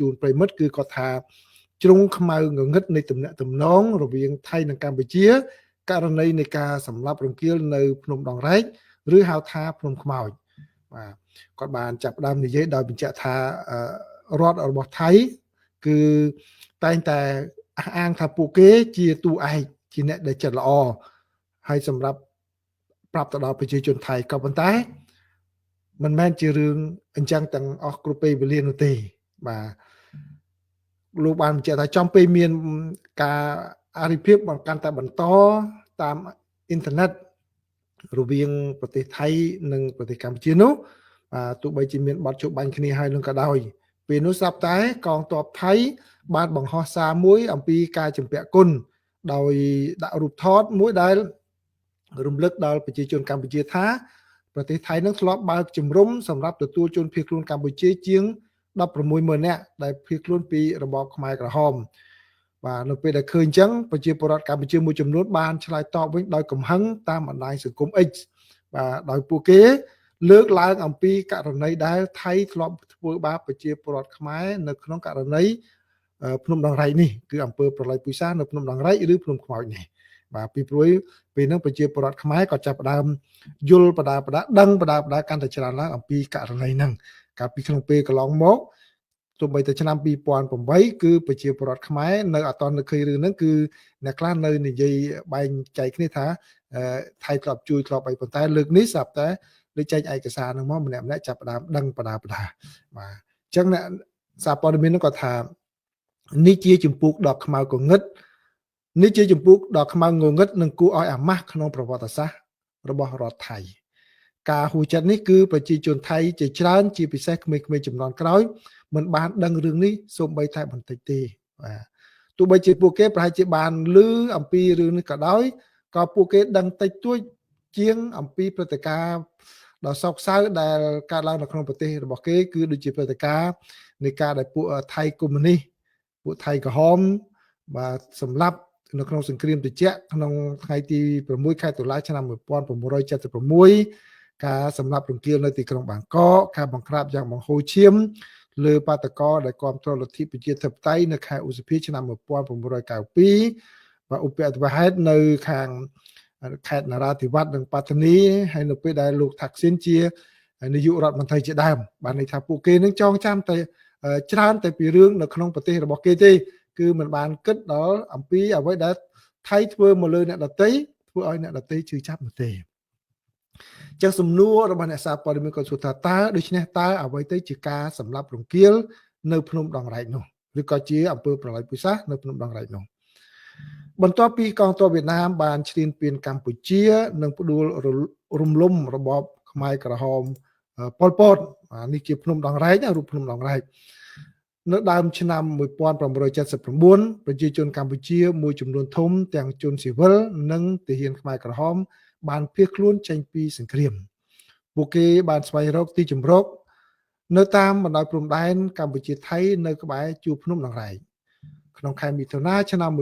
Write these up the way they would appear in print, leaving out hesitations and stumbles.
ជូនប្រិមិត្តគឺគាត់ថាជ្រុងខ្មៅងងឹតនៃទំនាក់ទំនងរវាងថៃនិងកម្ពុជាករណីនៃការសម្លាប់រង្គាលនៅភ្នំដងរែកឬហៅថាភ្នំខ្មោចបាទគាត់បានចាប់ផ្ដើមនិយាយដោយបញ្ជាក់ថារដ្ឋរបស់ថៃគឺតែងតែអះអាងថាពួកគេជាតួឯកជាអ្នកដែលចិត្តល្អហើយសម្រាប់ប្រាប់ទៅដល់ប្រជាជនថៃក៏ប៉ុន្តែមិនមែនជារឿងអញ្ចឹងទាំងអស់គ្រប់ពេលវេលានោះទេបាទលោកបានបញ្ជាក់ថាចំពេលមានការអរិភាពបង្កាន់តែបន្តតាមអ៊ីនធឺណិតរវាងប្រទេសថៃនិងប្រទេសកម្ពុជានោះបាទទោះបីជាមានបទជោគបាញ់គ្នាហើយនឹងក៏ដោយពេលនោះស្រាប់តែកងទ័ពថៃបានបង្ហោះសារមួយអំពីការជំពាក់គុណដោយដាក់រូបថតមួយដែលរំលឹកដល់ប្រជាជនកម្ពុជាថាប្រទេសថៃនឹងធ្លាប់បើកជំរំសម្រាប់ទទួលជនភៀសខ្លួនកម្ពុជាជាង160,000នាក់ដែលភៀសខ្លួនពីរបបខ្មែរក្រហមបាទនៅពេលដែលឃើញអញ្ចឹងប្រជាពលរដ្ឋកម្ពុជាមួយចំនួនបានឆ្លើយតបវិញដោយកំហឹងតាមបណ្ដាញសង្គម X បាទដោយពួកគេលើកឡើងអំពីករណីដែលថៃធ្លាប់ធ្វើបាបប្រជាពលរដ្ឋខ្មែរនៅក្នុងករណីភ្នំដងរែកនេះគឺអំពើប្រល័យពូជសាសន៍នៅភ្នំដងរែកឬភ្នំខ្មោចនេះបាទពីព្រោះពេលហ្នឹងប្រជាពលរដ្ឋខ្មែរក៏ចាប់ផ្ដើមយល់បដាបដាដឹងបដាបដាកាន់តែច្រើនឡើងអំពីករណីហ្នឹងកាលពីក្នុងពេលកន្លងមកទោះបីតែឆ្នាំ2008គឺប្រជាពលរដ្ឋខ្មែរនៅអត់ទាន់នឹកឃើញរឿងហ្នឹងគឺអ្នកខ្លះនៅនិយាយបែងចែកគ្នាថាថៃធ្លាប់ជួយធ្លាប់អីប៉ុន្តែលើកនេះស្រាប់តែលើចេញឯកសារហ្នឹងមកម្នាក់ម្នាក់ចាប់ផ្ដើមដឹងបដាបដាបាទអញ្ចឹងអ្នកសារព័ត៌មានហ្នឹងក៏ថានេះជាចម្ពោះដ៏ខ្មៅងងឹតនេះជាចម្ពោះដ៏ខ្មៅងងឹតនិងគួរឲ្យអាម៉ាស់ក្នុងប្រវត្តិសាស្ត្ររបស់រដ្ឋថៃការហួចចិត្តនេះគឺប្រជាជនថៃជាច្រើនជាពិសេសក្មេងៗចំនួនក្រោយមិនបានដឹងរឿងនេះសូម្បីតែបន្តិចទេបាទទោះបីជាពួកគេប្រហែលជាបានឮអំពីរឿងនេះក៏ដោយក៏ពួកគេដឹងតិចតួចជាងអំពីព្រឹត្តិការណ៍ដ៏សោកសៅដែលកើតឡើងនៅក្នុងប្រទេសរបស់គេគឺដូចជាព្រឹត្តិការណ៍នៃការដែលពួកថៃកុម្មុយនីសពួកថៃក្រហមបាទសម្លាប់នៅក្នុងសង្គ្រាមត្រជាក់ក្នុងថ្ងៃទី6ខែតុលាឆ្នាំ1976ការសម្លាប់រង្គាលនៅទីក្រុងបាងកកការបង្ក្រាបយ៉ាងបង្ហូរឈាមលើបាតកោដែលគាំទ្រលទ្ធិប្រជាធិបតេយ្យនៅខែឧសភាឆ្នាំ1992បាទឧបទ្ទវហេតុនៅខាងខេត្តនរាធិវត្តនិងប៉ាតានីហើយនៅពេលដែលលោកថាក់ស៊ីនជានាយករដ្ឋមន្ត្រីជាដើមបាទន័យថាពួកគេនឹងចងចាំតែច្រើនតែពីរឿងនៅក្នុងប្រទេសរបស់គេទេគឺមិនបានគិតដល់អំពីអ្វីដែលថៃធ្វើមកលើអ្នកដទៃធ្វើឲ្យអ្នកដទៃជឿចាប់នោះទេចឹងសំណួររបស់អ្នកសារព័ត៌មានក៏សួរថាតើដូច្នេះតើអ្វីទៅជាការសម្លាប់រង្គាលនៅភ្នំដងរែកនោះឬក៏ជាអំពើប្រល័យពូជសាសន៍នៅភ្នំដងរែកនោះបន្ទាប់ពីកងទ័ពវៀតណាមបានឈ្លានពានកម្ពុជានិងផ្ដួលរំលំរបបខ្មែរក្រហមប៉ុលពតនេះជាភ្នំដងរែករូបភ្នំដងរែកនៅដើមឆ្នាំ1979ប្រជាជនកម្ពុជាមួយចំនួនធំទាំងជនស៊ីវិលនិងទាហានខ្មែរក្រហមបានភៀសខ្លួនចេញពីសង្គ្រាមពួកគេបានស្វែងរកទីជម្រកនៅតាមបណ្ដោយព្រំដែនកម្ពុជាថៃនៅក្បែរជួរភ្នំដងរែកក្នុងខែមិថុនាឆ្នាំ1979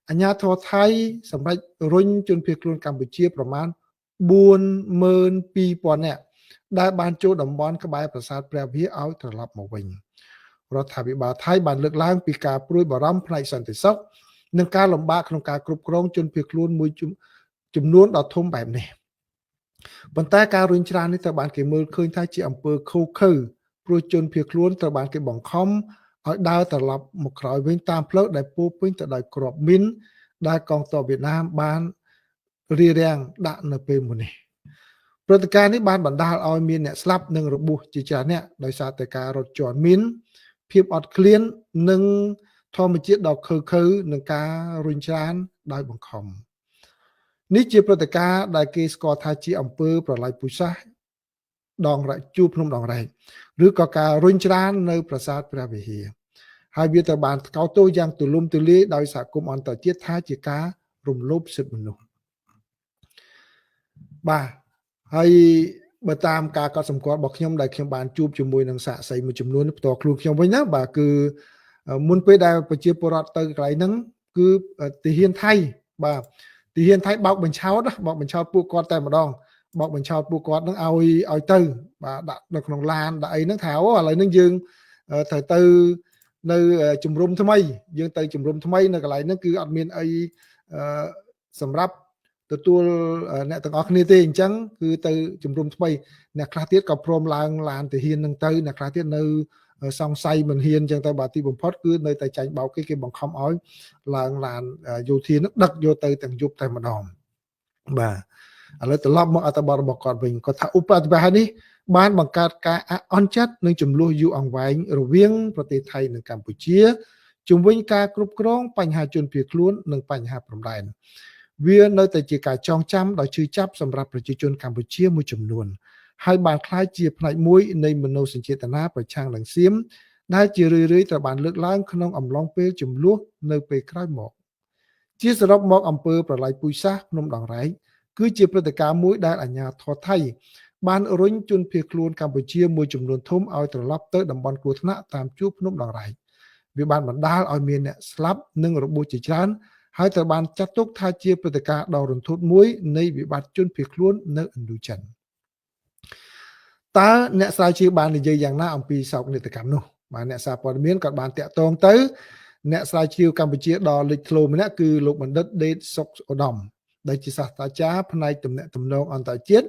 អាជ្ញាធរថៃសម្រេចរុញជនភៀសខ្លួនកម្ពុជាប្រមាណ 42,000 នាក់ដែលបានចូលតំបន់ក្បែរប្រាសាទព្រះវិហារឲ្យត្រឡប់មកវិញរដ្ឋាភិបាលថៃបានលើកឡើងពីការព្រួយបារម្ភផ្នែកសន្តិសុខនិងការលំបាកក្នុងការគ្រប់គ្រងជនភៀសខ្លួនមួយចំនួនដ៏ធំបែបនេះប៉ុន្តែការរុញច្រាននេះត្រូវបានគេមើលឃើញថាជាអំពើឃោរឃៅព្រោះជនភៀសខ្លួនត្រូវបានគេបង្ខំឲ្យដើរត្រឡប់មកក្រោយវិញតាមផ្លូវដែលពោពេញទៅដោយគ្រាប់មីនដែលកងទ័ពវៀតណាមបានរារាំងដាក់នៅពេលមុននេះព្រឹត្តិការណ៍នេះបានបណ្ដាលឲ្យមានអ្នកស្លាប់និងរបួសជាច្រើនអ្នកដោយសារតែការរត់ជាន់មីនភាពអត់ឃ្លាននិងធម្មជាតិដ៏ឃើឃៅនឹងការរុញច្រានដោយបង្ខំនេះជាព្រឹត្តិការណ៍ដែលគេស្គាល់ថាជាអំពើប្រល័យពូជសាសន៍ដងរែកជួរភ្នំដងរែកឬក៏ការរុញច្រាននៅប្រាសាទព្រះវិហារហើយវាត្រូវបានថ្កោលទោសយ៉ាងទូលំទូលាយដោយសហគមន៍អន្តរជាតិថាជាការរំលោភសិទ្ធិមនុស្សបាទហើយបើតាមការកត់សម្គាល់របស់ខ្ញុំដែលខ្ញុំបានជួបជាមួយនឹងសាក្សីមួយចំនួនផ្ទាល់ខ្លួនខ្ញុំវិញណាបាទគឺមុនពេលដែលប្រជាពលរដ្ឋទៅកន្លែងហ្នឹងគឺទាហានថៃបាទទាហានថៃបោកបញ្ឆោតពួកគាត់តែម្ដងបោកបញ្ឆោតពួកគាត់នឹងឲ្យទៅបាទដាក់នៅក្នុងឡានដាក់អីហ្នឹងថាអូឥឡូវហ្នឹងយើង ត្រូវទៅនៅជំរំថ្មីយើងទៅជំរំថ្មីនៅកន្លែងហ្នឹងគឺអត់មានអីសម្រាប់ទទួលអ្នកទាំងអស់គ្នាទេអញ្ចឹងគឺទៅជំរំថ្មីអ្នកខ្លះទៀតក៏ព្រមឡើងឡានទាហាននឹងទៅអ្នកខ្លះទៀតនៅសង្ស័យមិនហ៊ានអញ្ចឹងទៅបាទទីបំផុតគឺនៅតែចាញ់បោកគេគេបង្ខំឲ្យឡើងឡានយោធានឹងដឹកយកទៅទាំងយប់តែម្ដងបាទឥឡូវត្រឡប់មកអត្ថបទរបស់គាត់វិញគាត់ថាឧបទ្ទវហេតុនេះបានបង្កើតការអន់ចិត្តនិងចំនួនយូរអង្វែងរវាងប្រទេសថៃនិងកម្ពុជាជំវិញការគ្រប់គ្រងបញ្ហាជនភៀសខ្លួននិងបញ្ហាព្រំដែនវានៅតែជាការចងចាំដោយឈឺចាប់សម្រាប់ប្រជាជនកម្ពុជាមួយចំនួនហើយបានក្លាយជាផ្នែកមួយនៃមនោសញ្ចេតនាប្រឆាំងនឹងសៀមដែលជារឿយៗត្រូវបានលើកឡើងក្នុងអំឡុងពេលចំនួននៅពេលក្រោយមកជាសរុបមកអំពើប្រល័យពូជសាសន៍ភ្នំដងរែកគឺជាព្រឹត្តិការណ៍មួយដែលអាជ្ញាធរថៃបានរុញជនភៀសខ្លួនកម្ពុជាមួយចំនួនធំឲ្យត្រឡប់ទៅតំបន់គ្រោះថ្នាក់តាមជួរភ្នំដងរែកវាបានបណ្ដាលឲ្យមានអ្នកស្លាប់និងរបួសជាច្រើនហើយត្រូវបានចាត់ទុកថាជាព្រឹត្តិការណ៍ដ៏រន្ធត់មួយនៃវិបត្តិជនភៀសខ្លួននៅឥណ្ឌូចិនតើអ្នកស្រាវជ្រាវបាននិយាយយ៉ាងណាអំពីសោកនាដកម្មនោះបាទអ្នកសារព័ត៌មានក៏បានតាក់ទងទៅអ្នកស្រាវជ្រាវកម្ពុជាដ៏លេចធ្លោម្នាក់គឺលោកបណ្ឌិតដេតសុកឧត្តមដែលជាសាស្ត្រាចារ្យផ្នែកទំនាក់ទំនងអន្តរជាតិ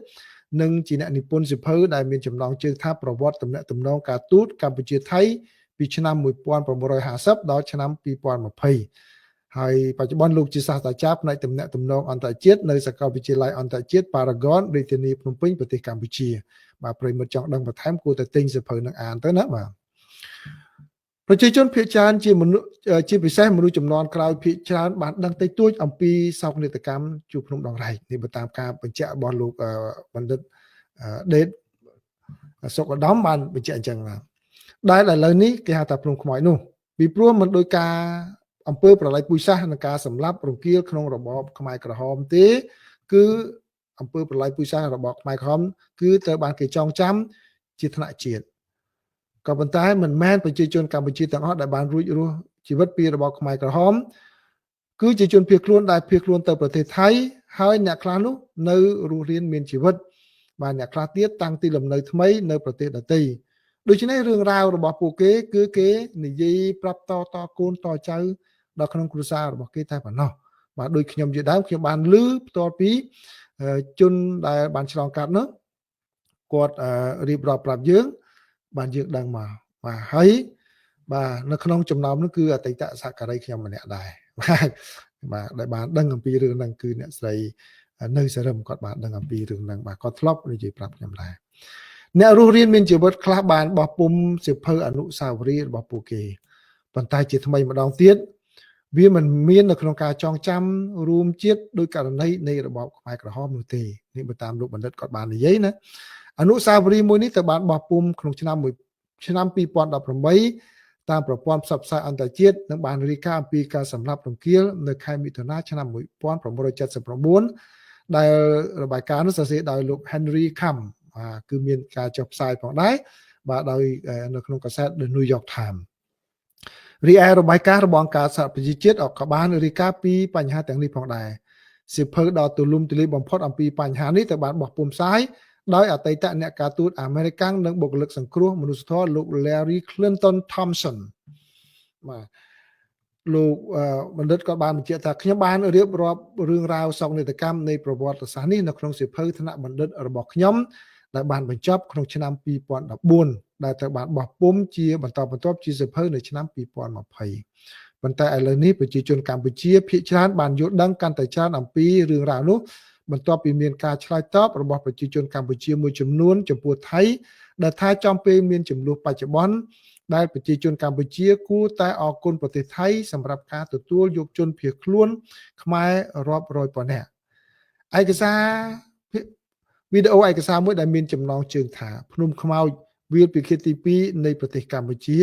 និងជាអ្នកនិពន្ធសៀវភៅដែលមានចំណងជើងថាប្រវត្តិទំនាក់ទំនងការទូតកម្ពុជាថៃពីឆ្នាំ1950ដល់ឆ្នាំ2020ហើយបច្ចុប្បន្នលោកជាសាស្ត្រាចារ្យផ្នែកទំនាក់ទំនងអន្តរជាតិនៅសាកលវិទ្យាល័យអន្តរជាតិ Paragon រាជធានីភ្នំពេញប្រទេសកម្ពុជាបាទប្រិយមិត្តចង់ដឹងបន្ថែមគួរតែទិញសៀវភៅនឹងអានទៅណាបាទប្រជាជនភាគច្រើនជាមនុស្សជាពិសេសមនុស្សចំនួនក្រោយភាគច្រើនបានដឹងតិចតួចអំពីសោកនាដកម្មជួបភ្នំដងរែកនេះបើតាមការបញ្ជាក់របស់លោកបណ្ឌិតដេតសុកឧត្តមបានបញ្ជាក់អញ្ចឹងបាទដែលឥឡូវនេះគេហៅថាភ្នំខ្មោចនោះពីព្រោះមិនដោយការអំពើប្រល័យពូជសាសន៍និងការសម្លាប់រង្គាលក្នុងរបបខ្មែរក្រហមទេគឺអំពើប្រល័យពូជសាសន៍របបខ្មែរក្រហមគឺត្រូវបានគេចងចាំជាថ្នាក់ជាតិក៏ប៉ុន្តែមិនមែនប្រជាជនកម្ពុជាទាំងអស់ដែលបានរួចរស់ជីវិតពីរបបខ្មែរក្រហមគឺជាជនភៀសខ្លួនដែលភៀសខ្លួនទៅប្រទេសថៃហើយអ្នកខ្លះនោះនៅរស់រានមានជីវិតបាទអ្នកខ្លះទៀតតាំងទីលំនៅថ្មីនៅប្រទេសដទៃដូច្នេះរឿងរ៉ាវរបស់ពួកគេគឺគេនិយាយប្រាប់តតកូនតចៅដល់ក្នុងគ្រួសាររបស់គេតែប៉ុណ្ណោះបាទដូចខ្ញុំជាដើមខ្ញុំបានឮផ្ទាល់ពីជនដែលបានឆ្លងកាត់នោះគាត់រៀបរាប់ប្រាប់យើងបានយើងដឹងមកបាទហើយបាទនៅក្នុងចំណោមនោះគឺអតីតសហការីខ្ញុំម្នាក់ដែរបាទបាទដែលបានដឹងអំពីរឿងហ្នឹងគឺអ្នកស្រីនៅសរឹមគាត់បានដឹងអំពីរឿងហ្នឹងបាទគាត់ធ្លាប់និយាយប្រាប់ខ្ញុំដែរអ្នករស់រានមានជីវិតខ្លះបានបោះពុំសៀវភៅអនុស្សាវរីយ៍របស់ពួកគេប៉ុន្តែជាថ្មីម្ដងទៀតវាមិនមាននៅក្នុងការចងចាំរួមជាតិដោយករណីនៃរបបខ្មែរក្រហមនោះទេនេះបើតាមលោកបណ្ឌិតគាត់បាននិយាយណាអនុស្សាវរីយ៍មួយនេះត្រូវបានបោះពុំក្នុងឆ្នាំ2018តាមប្រព័ន្ធផ្សព្វផ្សាយអន្តរជាតិនិងបានរាយការណ៍អំពីការសម្លាប់រង្គាលនៅខែមិថុនាឆ្នាំ1979ដែលរបាយការណ៍នោះសរសេរដោយលោក Henry Kamm បាទគឺមានការចុះផ្សាយផងដែរបាទដោយនៅក្នុងកាសែត The New York Times រីឯរបាយការណ៍របស់អង្គការសហប្រជាជាតិក៏បានរាយការណ៍ពីបញ្ហាទាំងនេះផងដែរសៀវភៅដ៏ទូលំទូលាយបំផុតអំពីបញ្ហានេះត្រូវបានបោះពុម្ពផ្សាយដោយអតីតអ្នកការទូតអាមេរិកនិងបុគ្គលិកសង្គ្រោះមនុស្សធម៌លោក Larry Clinton Thompson បាទលោកបណ្ឌិតក៏បានបញ្ជាក់ថាខ្ញុំបានរៀបរាប់រឿងរ៉ាវសោកនាដកម្មនៃប្រវត្តិសាស្ត្រនេះនៅក្នុងសៀវភៅថ្នាក់បណ្ឌិតរបស់ខ្ញុំដែលបានបញ្ចប់ក្នុងឆ្នាំ2014ដែលត្រូវបានបោះពុម្ពជាបន្តបន្ទាប់ជាសៀវភៅនៅឆ្នាំ2020ប៉ុន្តែឥឡូវនេះប្រជាជនកម្ពុជាភាគច្រើនបានយល់ដឹងកាន់តែច្រើនអំពីរឿងរ៉ាវនោះបន្ទាប់ពីមានការឆ្លើយតបរបស់ប្រជាជនកម្ពុជាមួយចំនួនចំពោះថៃដែលថាចំពេលមានចំនួនបច្ចុប្បន្នដែលប្រជាជនកម្ពុជាគួរតែអរគុណប្រទេសថៃសម្រាប់ការទទួលយកជនភៀសខ្លួនខ្មែររាប់រយពាន់នាក់ឯកសារវីដេអូឯកសារមួយដែលមានចំណងជើងថាភ្នំខ្មោចវាលពិឃាតទី2នៃប្រទេសកម្ពុជា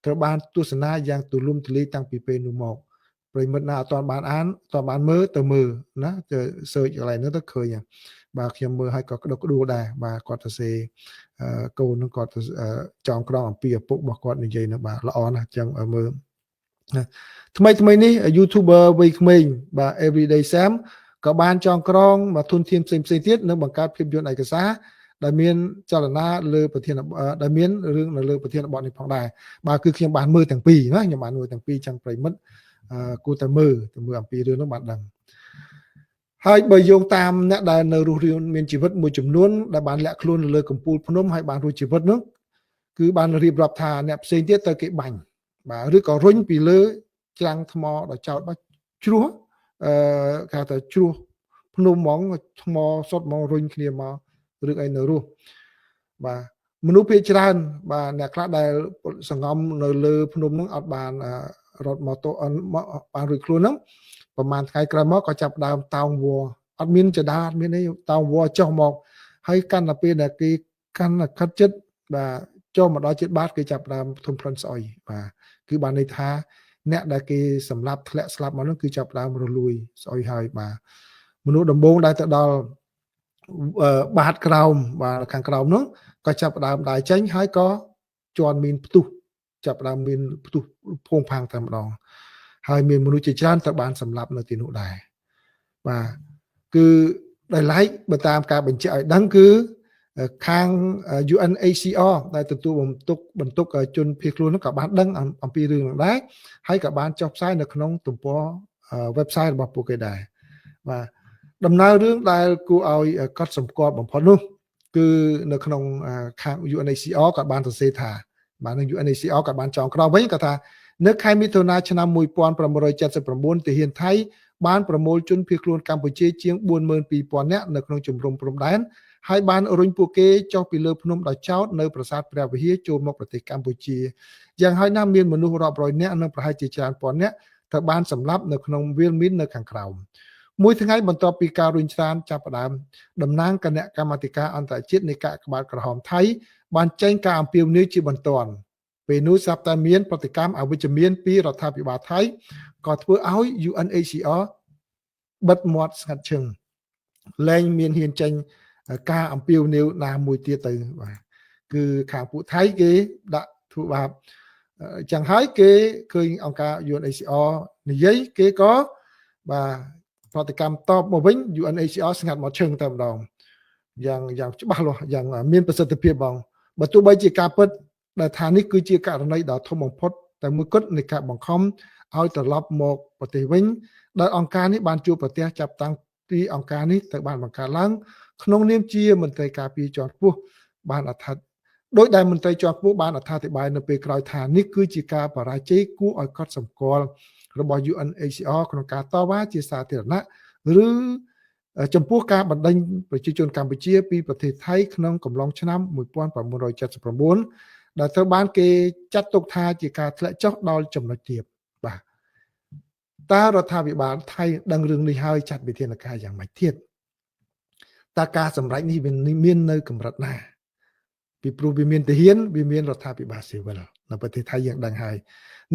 ត្រូវបានទស្សនាយ៉ាងទូលំទូលាយតាំងពីពេលនោះមកប្រិយមិត្តណាអត់ទាន់បានអានអត់ទាន់បានមើលទៅមើលណាទៅ search កន្លែងនោះទៅឃើញបាទខ្ញុំមើលឲ្យក៏ក្តុកក្តួលដែរបាទគាត់ទៅសេកូននឹងគាត់ចងក្រងអំពីឪពុករបស់គាត់និយាយនោះបាទល្អណាស់ចឹងមើលណាថ្មីនេះ YouTuber វ័យក្មេងបាទ Everyday Sam ក៏បានចងក្រងបាទធនធានផ្សេងៗទៀតនិងបង្កើតភាពយន្តឯកសារ ដែលមានចលនាលើប្រធានដែលមានរឿងនៅលើប្រធានបទនេះផងដែរបាទគឺខ្ញុំបានមើលទាំងពីរណាខ្ញុំបានមើលទាំងពីរចឹងប្រិមិត្តគួរតែមើលទៅមើលអំពីរឿងនោះបានដឹងហើយបើយោងតាមអ្នកដែលនៅរស់រានមានជីវិតមួយចំនួនដែលបានលាក់ខ្លួននៅលើកំពូលភ្នំហើយបានរស់ជីវិតនោះគឺបានរៀបរាប់ថាអ្នកផ្សេងទៀតទៅគេបាញ់បាទឬក៏រុញពីលើច្រាំងថ្មដល់ចោតបាទជ្រោះអឺគេហៅថាជ្រោះភ្នំហ្មងថ្មសុតហ្មងរុញគ្នាមករឿងអីនៅរស់បាទមនុស្សភាគច្រើនបាទអ្នកខ្លះដែលសងំនៅលើភ្នំហ្នឹងអត់បានរត់ម៉ូតូបានរួចខ្លួនហ្នឹងប្រហែលថ្ងៃក្រោយមកក៏ចាប់ដើមតោងវ័អត់មានចដាអត់មានអីតោងវ័ចុះមកហើយកាន់តែពេលដែលគេកាន់តែខិតចិត្តបាទចូលមកដល់ជាតិបាតគេចាប់ដើមធំក្លិនស្អុយបាទគឺបានន័យថាអ្នកដែលគេសម្លាប់ធ្លាក់ស្លាប់មកនោះគឺចាប់ដើមរលួយស្អុយហើយបាទមនុស្សដំបូងដែលទៅដល់បាតក្រោមបាទខាងក្រោមនោះក៏ចាប់ដើមដើរចេញហើយក៏ជន់មានផ្ទុះចាប់ដើមមានផ្ទុះភងផាំងតែម្ដងហើយមានមនុស្សជាច្រើនត្រូវបានសម្លាប់នៅទីនោះដែរបាទគឺដោយឡែកបើតាមការបញ្ជាក់ឲ្យដឹងគឺខាង UNHCR ដែលទទួលបន្ទុកជនភៀសខ្លួននោះក៏បានដឹងអំពីរឿងនោះដែរហើយក៏បានចុះផ្សាយនៅក្នុងទំព័រ website របស់ពួកគេដែរបាទដំណើររឿងដែលគួរឲ្យកត់សម្គាល់បំផុតនោះគឺនៅក្នុងខាង UNHCR ក៏បានសរសេរថាបាទនឹង UNHCR ក៏បានចងក្រងវិញក៏ថានៅខែមិថុនាឆ្នាំ1979ទាហានថៃបានប្រមូលជនភៀសខ្លួនកម្ពុជាជាង42000នាក់នៅក្នុងជំរំព្រំដែនហើយបានរុញពួកគេចុះពីលើភ្នំដោយចោតនៅប្រាសាទព្រះវិហារចូលមកប្រទេសកម្ពុជាយ៉ាងហោចណាស់មានមនុស្សរាប់រយនាក់និងប្រហែលជាច្រើនពាន់នាក់ត្រូវបានសម្លាប់នៅក្នុងវាលមីននៅខាងក្រោមមួយថ្ងៃបន្ទាប់ពីការរុញច្រានចាប់ផ្ដើមតំណាងគណៈកម្មាធិការអន្តរជាតិនៃកាកបាទក្រហមថៃបានចេញការអំពាវនាវជាបន្ទាន់ពេលនោះស្រាប់តែមានប្រតិកម្មអវិជ្ជមានពីរដ្ឋាភិបាលថៃក៏ធ្វើឲ្យ UNHCR បិទមាត់ស្ងាត់ឈឹងលែងមានហ៊ានចេញការអំពាវនាវណាមួយទៀតទៅបាទគឺខាងពួកថៃគេដាក់ធ្វើបាបចឹងហើយគេឃើញអង្គការ UNHCR និយាយគេក៏បាទប្រតិកម្មតបមកវិញ UNHCR ស្ងាត់មកឈឹងតែម្ដងយ៉ាងច្បាស់លាស់យ៉ាងមានប្រសិទ្ធភាពបងបើទោះបីជាការពិតដែលថានេះគឺជាករណីដ៏ធំបំផុតតែមួយគត់នៃការបង្ខំឲ្យត្រឡប់មកប្រទេសវិញដោយអង្គការនេះបានជួបប្រទះចាប់តាំងពីអង្គការនេះទៅបានបង្កើតឡើងក្នុងនាមជាមន្ត្រីការពារជាន់ខ្ពស់បានអត្ថាដោយដែលមន្ត្រីជាន់ខ្ពស់បានអត្ថាធិប្បាយនៅពេលក្រោយថានេះគឺជាការបរាជ័យគួរឲ្យកត់សម្គាល់របស់ UNHCR ក្នុងការតវ៉ាជាសាធារណៈឬចំពោះការបណ្ដេញប្រជាជនកម្ពុជាពីប្រទេសថៃក្នុងកំឡុងឆ្នាំ1979ដែលត្រូវបានគេចាត់ទុកថាជាការធ្លាក់ចុះដល់ចំណុចទាបបាទតើរដ្ឋាភិបាលថៃដឹងរឿងនេះហើយចាត់វិធានការយ៉ាងម៉េចទៀតតើការសម្រេចនេះវាមាននៅកម្រិតណាពីព្រោះវាមានទាហានវាមានរដ្ឋាភិបាលស៊ីវិលនៅប្រទេសថៃយើងដឹងហើយ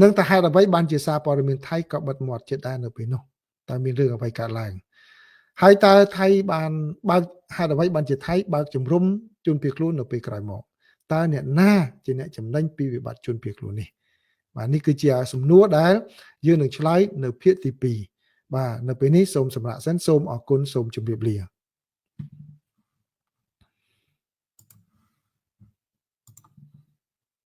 នឹងតើហេតុអ្វីបានជាសារព័ត៌មានថៃក៏បិទមាត់ចិត្តដែរនៅពេលនោះតើមានរឿងអ្វីកើតឡើងហើយតើថៃបានបើកហេតុអ្វីបានជាថៃបើកជំរំជនភៀសខ្លួននៅពេលក្រោយមកតើអ្នកណាជាអ្នកចំណេញពីវិបត្តិជនភៀសខ្លួននេះបាទនេះគឺជាសំណួរដែលយើងនឹងឆ្លើយនៅភាគទី2បាទនៅពេលនេះសូមសម្រាប់សិនសូមអរគុណសូមជម្រាបលា។